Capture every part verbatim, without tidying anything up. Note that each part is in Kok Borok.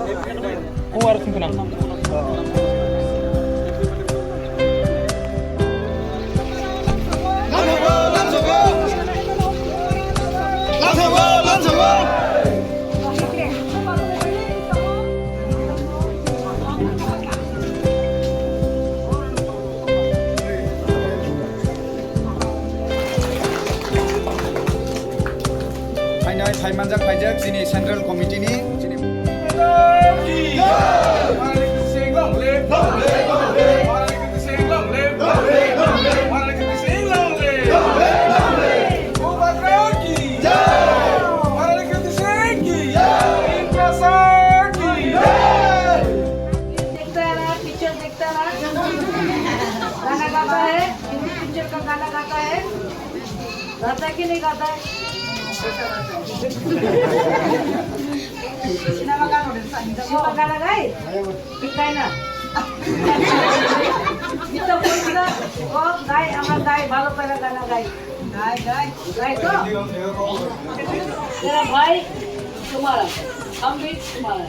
Kung aro sing kena. Phainai phaimanjak phaijak chini Central Committee ni chini. देखता रहा, पिक्चर देखता रहा। गाना गाता है, हिंदी पिक्चर का गाना गाता है। गाता है कि नहीं गाता है? सिनेमा का सिनेमा गाना गाए? ठीक है ना? ये तो कोई ना, वो गाए, हमारा गाए, ভালো করে গানা গাই। গাই, গাই। গাই তো? तेरा भाई तुम्हारा, हम भी तुम्हारा।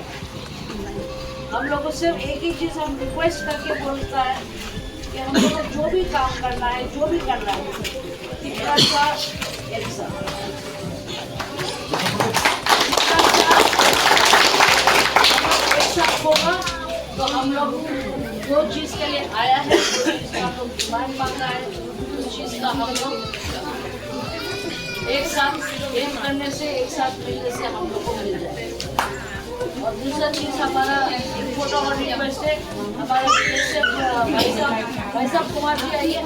हम लोग को सिर्फ एक ही चीज हम रिक्वेस्ट करके बोलता है कि हम लोग को जो भी काम करना है, जो भी करना है, इतना सा एक साथ, इतना सा एक साथ होगा तो हम लोग जो चीज के लिए आया है, जो चीज का हम लोग डिमांड मांग रहा है, उस चीज का हम लोग एक साथ, एक करने से, एक साथ मिलने से हम लोग को मिल जाए। और दूसरा चीज हमारा एक छोटा और रिक्वेस्ट है, हमारे बीएसएफ भाई साहब, भाई साहब कुमार जी आइए।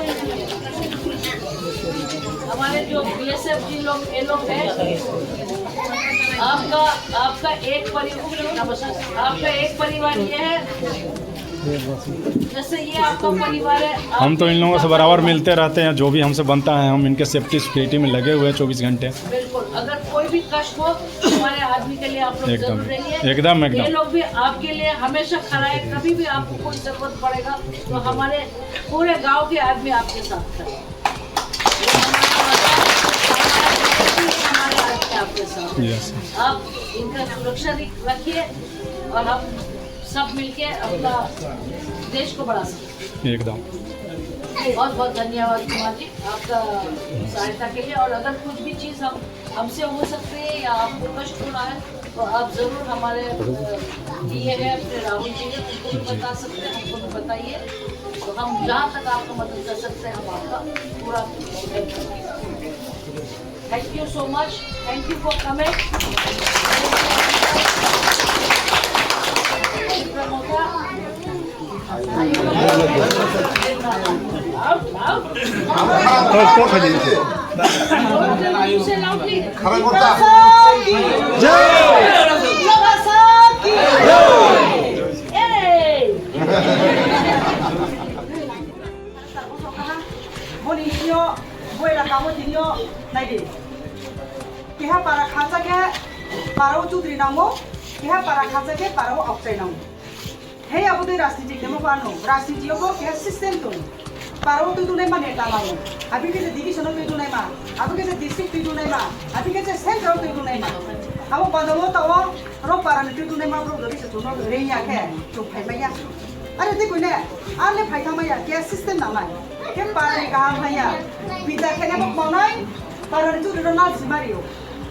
हमारे जो बीएसएफ जी लोग, ये लोग हैं, आपका, आपका एक परिवार, आपका एक परिवार ये है। जैसे ये आपका परिवार है, हम तो इन लोगों से बराबर मिलते रहते हैं, जो भी हमसे बनता है हम इनके सेफ्टी सिक्योरिटी में लगे हुए हैं चौबीस घंटे। बिल्कुल, अगर कोई भी कष्ट हो तो हमारे आदमी के लिए आप लोग एकदम, जरूर रहिए। एकदम, एकदम। ये लोग भी आपके लिए हमेशा खड़ा है, कभी भी आपको कोई जरूरत पड़ेगा तो हमारे पूरे गांव के आदमी आपके साथ खड़े हैं। ये हमारा वचन है, हमारे आदमी आपके साथ हैं। यस। आप इनका सुरक्षा रख-, रखिए और हम सब मिलके अपना देश को बढ़ा सकते हैं। एकदम। बहुत बहुत धन्यवाद कुमार जी, आपका सहायता के लिए। और अगर कुछ भी चीज हम, हमसे हो सकती है या आपको कष्ट हो रहा है, तो आप जरूर हमारे, अ, डीए है, अपने राहुल जी है, उनको भी बता सकते हैं, हमको भी बताइए। तो हम जहाँ तक आपको मदद कर सकते हैं, हम आपका पूरा help करेंगे। Thank you so much. Thank you for coming. Out, out. Say loudly. Hey. Boni sio, boi rakamo tinio, naidi. Keha para khacha khe para o chudri nango, keha para khacha khe para o okchai nango. Hei abo tei rajniti kemo pano, rajniti o bo keha system tongo. Para o twi dunai ma neta nango, abi khe je division o twi dunai ma, abi khe je district twi dunai ma, abi khe je central twi dunai ma. Abo bandao ta o ro para ni twi dunai ma bro jodi se chuno rengya khe chung phai maya. Are tei koine, arle phaithangmaya, khe system nangnai. Khe parani kaham haya. Pita khene bo mawnai, parani chudri rok nal sima rio.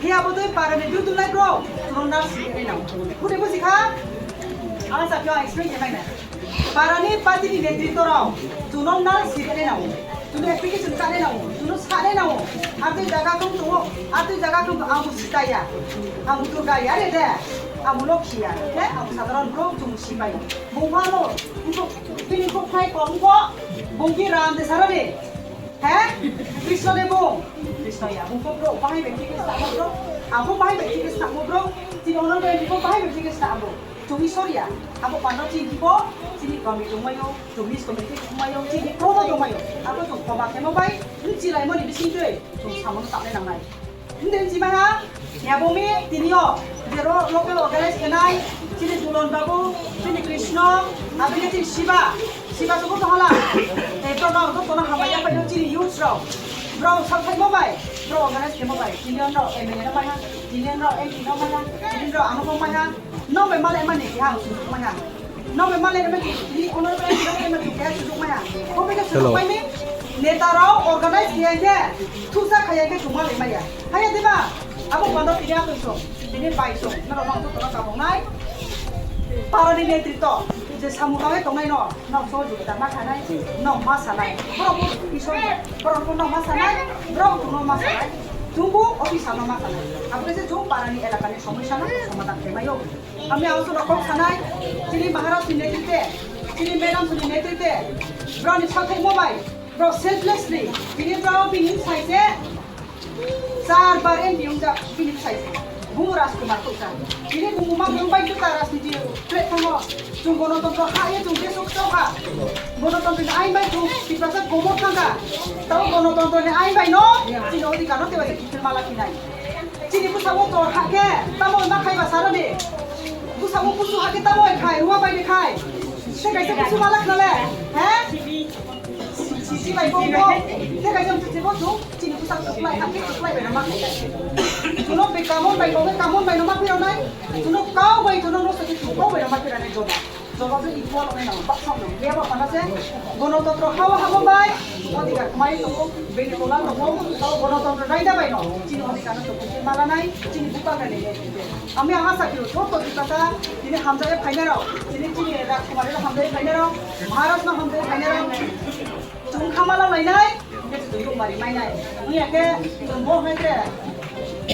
Khe abo tei parani dudunai bro, chwng nal sima rio. Budi buji kha? Ang sa kyo explain khe naina. Parani party ni netritwa rok, chwng nal sima rio. Chwng application kane nao, chwng sane nao. Atwi jaga kung tongo, atwi jaga kung tongo, ang bo sitaya. Ang bo turgaya re de, ang bo lokhiya. He, ang bo sadharon bro, chwng sipai. Bung phano, bini kok phai kom ko, bung ki ram de sara de. He? Krishna de bung. Krishna ya, bung ko bro, bahai bai thik sa bro. Abo bahai bai thik sa bro. Tini ono de ko bahai bai thik sa bro. Chumi soria, abo pano chini ko, chini komi tongmayo, chumi komi tongmayo, chini promo tongmayo. Abo tong koma kemo bai, chilai moni bising tei, chum samon tale nangnai. Hindi chima ha, yabo mi tinio, jero local organize kenai, chini Dulon Babu, chini Krishna, abini chini Shiva, Shiva suku tohala. Tei to no, to kono hamaya payo chini youth rok. Bro, sab thai mo bai. Bro, organize khemo bai, tini rok M L A no maiha, tini rok M P no maiha, tini rok ano bo maiha, no bai malai mani keha sujuk maiha, no bai malai mani tini ono bai tini rok keha sujuk maiha, ko bai ke sujuk pai ni, neta rok organize khaya khe, thusa khaya khe chuma lai maya, haya deba, abo pando tini ako iso, tini bai so, no rok no to no kabong nai, para ni netrito, je samu kawai tongnai no. Nok sohojogita ma khanai, nok ma sanai. Borok bo kisa, borok bo nok ma sanai, borok bo nok ma sanai. Chwng bo officer no ma sanai. Abo khe se chwng para ni elaka ni somosya no somadhan khlai mai o. Ami ang sono kok sanai, chini Maharaj ni netrite, chini Madam ni netrite, borok ni sathai mo bai, borok selflessly, chini borok bini sai se, Char bar M P wngjak bini bwsai se. Bumo Rajkumar Koksa. Bini bumo ma bwrwng bai kwtal rajniti platform o. Chwng gonotontro ha ye chwng jesuk chokha. Gonotontro ni ain bai chwng Tiprasa gomor thangkha. Tamo gonotontro ni ain bai no chini odhikar no tebasa kiphil mala khinai. Chini bwsabo chor ha khe tamo ma khai ba saro de. Bwsabo kusu ha khe tamo khai ruwa bai de khai. Se kaisa kusu mala khnale. He? Sisi bai bo bo. Te kai jam sisi bo tu. Chini bwsa tuklai, hakhe tuklai bai no ma khlai. Chuno be kamon bai bo, kamon bai no ma phirok nai. Chuno kau bai chuno no sati tu kau bai no ma phirok nai joba. Joba se equal nai no, ba song no. Ye ba pana se. Gonotontro hawa hawa bai. Odhikar mai to, bini tola to, gonotontro nai da bai no. Chini odhikar no to, mala nai, chini buka nai. Ami aha sakiro, joto Tiprasa, chini hamjai phainai rok, chini chini Rajkumar hamjai phainai rok, Maharaj no hamjai phainai rok. Chwng kha ma lainai, hwnkhe chwng tongmari mainai. Wngya khe chwng bo hwnkhe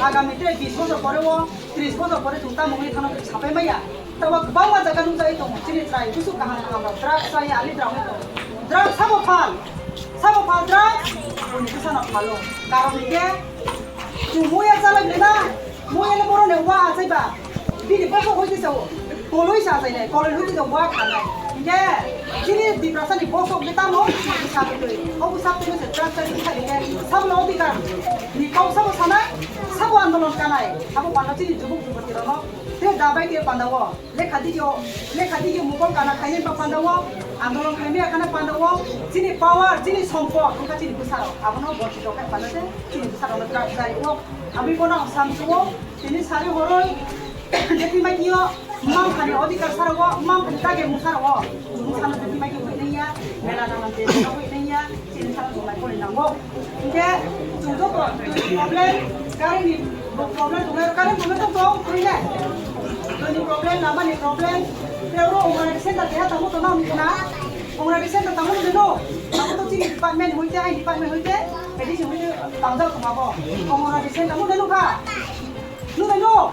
agami tre bis bosor pore o, tris bosor pore chwng tamo wngwi thangno chwng sapai maya. Tamo kwbangma jaga nukjagwi tongo, chini chwrai busu kaham kaham rok drugs chaya ali drug wngwi tongo. Drugs sabo phal, sabo phal drugs, boni bwsano phalo. Karon hwnkhe chwng muya chalai mena, muya le borok ni wa achai ba. Bini bosok hoi tisa o, koloi sa achai nai, koloi hoi tisa wa kha nai. Hingke, chini Tiprasa ni bosok ni tamo, sa twi. O sa twi se Tiprasa ni khai ke, sabo no odhikar. Ni kau sabo sanai, sabo andolon kanai. Abo pano chini jubuk jubuk tirano. Te dabai ke pandawo. Lekha digyo, lekha digyo mukol kana khaini pa pandawo. Andolon khaini kana pandawo. Chini power, chini sompot, ungka chini bwsaro. Abono bonsi dokai panase, chini bwsaro no Tiprasa o. Ami bono samsuo. Tini sari horoi, jeti mai kio, mam khani odhikar saro, mam khani kage musaro. Musano jeti mai kio hoi naiya, mela dalam te hoi naiya, chini sano jumai kori nango. Hingke, chwng joto, twi problem, current ni problem, twi current problem to tong, twi le. Twi ni problem, lama ni problem, te oro Anganwadi center keha tamo to nang kena, Anganwadi center tamo to deno, tamo to chini department hoite, ai department hoite, addition hoite, tangjak tongma bo. Anganwadi center tamo deno kha. Nung dai no?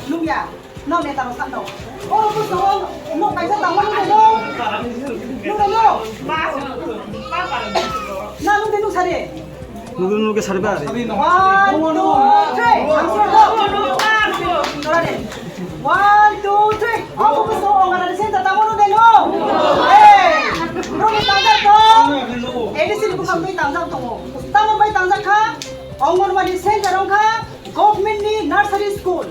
Nung ya. No neta rok sando. Oro buso no kaisa tamo nung dai no? Nung dai no? Na nung dai nung sari. Nung dai nung ke sari ba. One, two, three. Ang sura do. Sura de. One, two, three. Oro buso Anganwadi center tamo nung dai no? Hey. Bro ni tangjak to. A D C ni bukang twi tangjak tongo. Tamo bai tangjak kha? Anganwadi center wngkha government ni nursery school.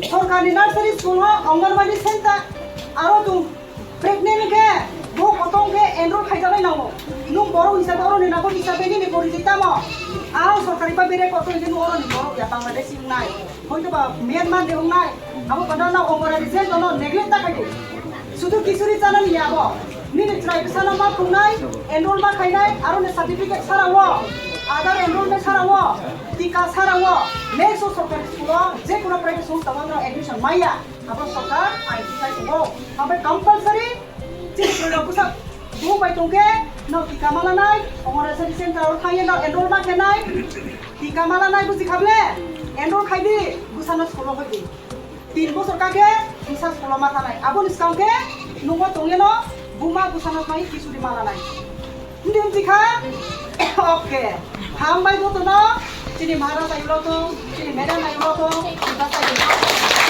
Sorkar ni nursery school o Anganwadi center aro chwng pregnant khe bo kotong khe enroll khaijaknai nango. Nung borok hisabe oro ni nabo hisabe nini porichoi tamo? Ang sorkari ba bere kotor hwnwi nung oro ni borok ya Bangladeshi wngnai. Hoito ba Myanmar de wngnai. Abo kotor na Anganwadi center no neglect ta khai di. Sudu kisuri chana ni abo. Nini chwrai bwsano ma phungnai, enroll ma khainai, aro ni certificate sara o, Aadhaar enrollment sara o, tika sara o, next o sorkari school o, je kuno private school tamo no admission maya, abo sorkar ain tisai tongo. Ambai compulsory, chini chwrai rok bwsa buhuk bai tongkhe, no tika ma lanai, Anganwadi center o thangye no enroll ma khenai, tika ma lanai buji khable, enroll khai di, bwsano school o hoi di. Tin bosor kake bwsa school o ma thanai. Aboni swkang khe nungo tongya no buma bwsano mai kisuri ma lanai. Hindi hindi kha? Okay. Hambai joto no chini Maharaj ayulo to, chini madam ayulo to, bwsa ayulo.